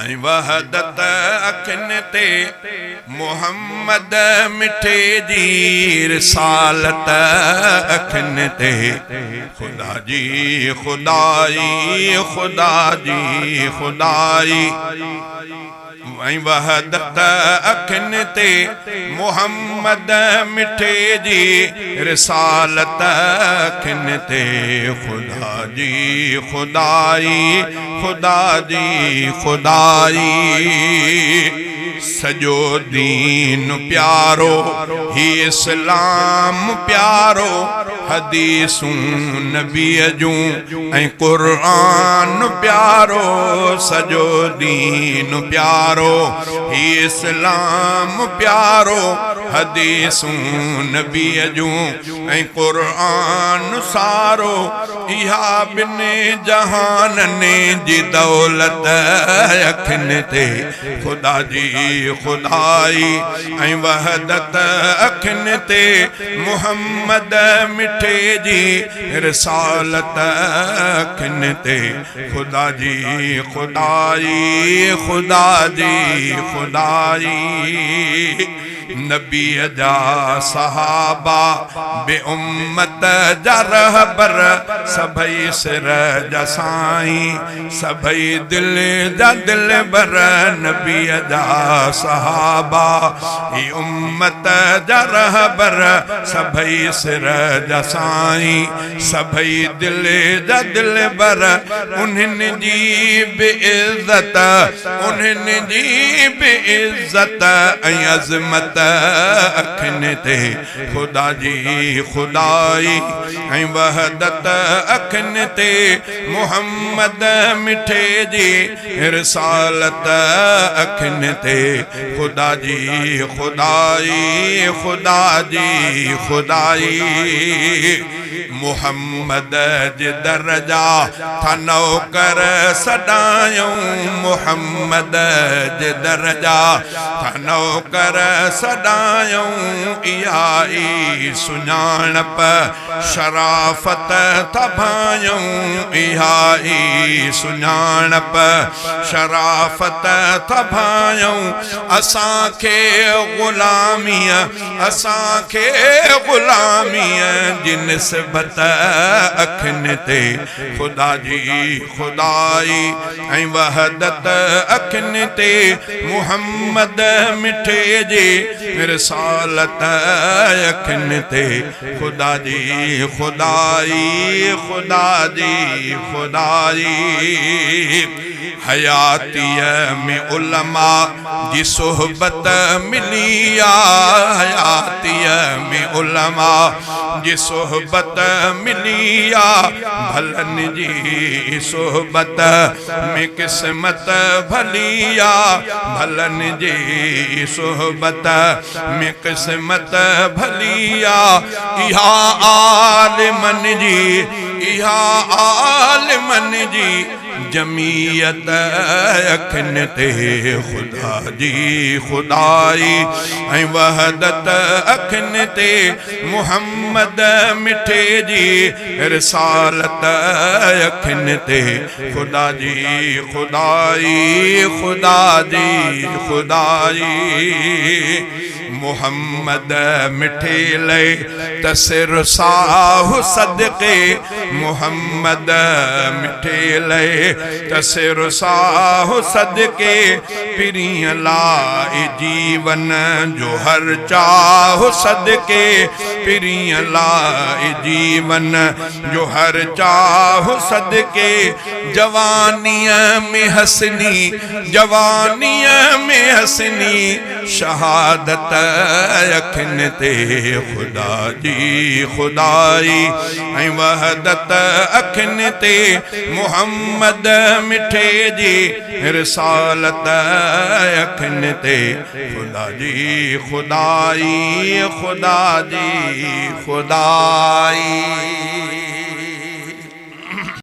۽ وحدت اکين تي محمد مٺي جي رسالت اکين تي خدا جي خدائي خدا جي خدائي ۽ وحدت اکين تي محمد مٺي جي رسالت اکين تي خدا جي خدائي خدا جي خدائي سڄو دين پيارو هي اسلام پيارو حديثون نبيء جون ۽ قرآن پيارو سڄو دين پيارو هي اسلام پيارو حديثون نبيء جون ۽ قرآن سارو اها ٻن جهانن جي دولت اکين تي خدا جي خدائي ۽ وحدت اکين تي محمد مٺي جي رسالت اکين تي خدا جي خدائي خدا جي خدائي نبيء جا صحابه به امت جا رهبر سڀئي سر جا سائين سڀئي دل جا دلبر نبيء جا صحابه هي امت جا رهبر سڀئي سر جا سائين سڀئي دل جا دلبر انهن جي به عزت انهن جي به عزت ۽ عظمت اکين تي خدا جي خدائي ۽ وحدت اکين تي محمد مٺي جي رسالت اکين تي خدا جي خدائي خدا جي خدائي محمد جي در جا ٿا نوڪر سڏايون محمد جي در جا ٿا نوڪر سڏايون اها ئي سڃاڻپ شرافت ٿا ڀانيون اها ئي سڃاڻپ شرافت ٿا ڀانيون اسان کي غلاميء اسان کي غلاميء جي نسبت اکين تي خدا جي خدائي ۽ وحدت اکين تي محمد مٺي جي رسالت اکين تي خدا جي خدائي خدا جي خدائي حياتيء ۾ علماء جي صحبت ملي آ حياتيء ۾ علماء جي صحبت ملي آ ڀلن جي صحبت ۾ قسمت ڀلي آ ڀلن جي صحبت ۾ قسمت ڀلي آ اها عالمن جي اها عالمن جي جمعيت اکين تي خدا جي خدائي ۽ وحدت اکين تي محمد مٺي جي رسالت اکين تي خدا جي خدائي خدا جي خدائي محمد مٺي لئي ته سر ساهه صدقي محمد مٺي لئي ته سر ساهه صدقي پرينء لاء جيون جو هر چاهه صدقي پرينء لاء جيون جو هر چاهه صدقي جوانيء ۾ حسني جوانيء ۾ حسني شهادت اکين تي خدا جي خدائي ۽ وحدت اکين تي محمد مٺي جي رسالت اکين تي خدا جي خدائي خدا جي خدائي.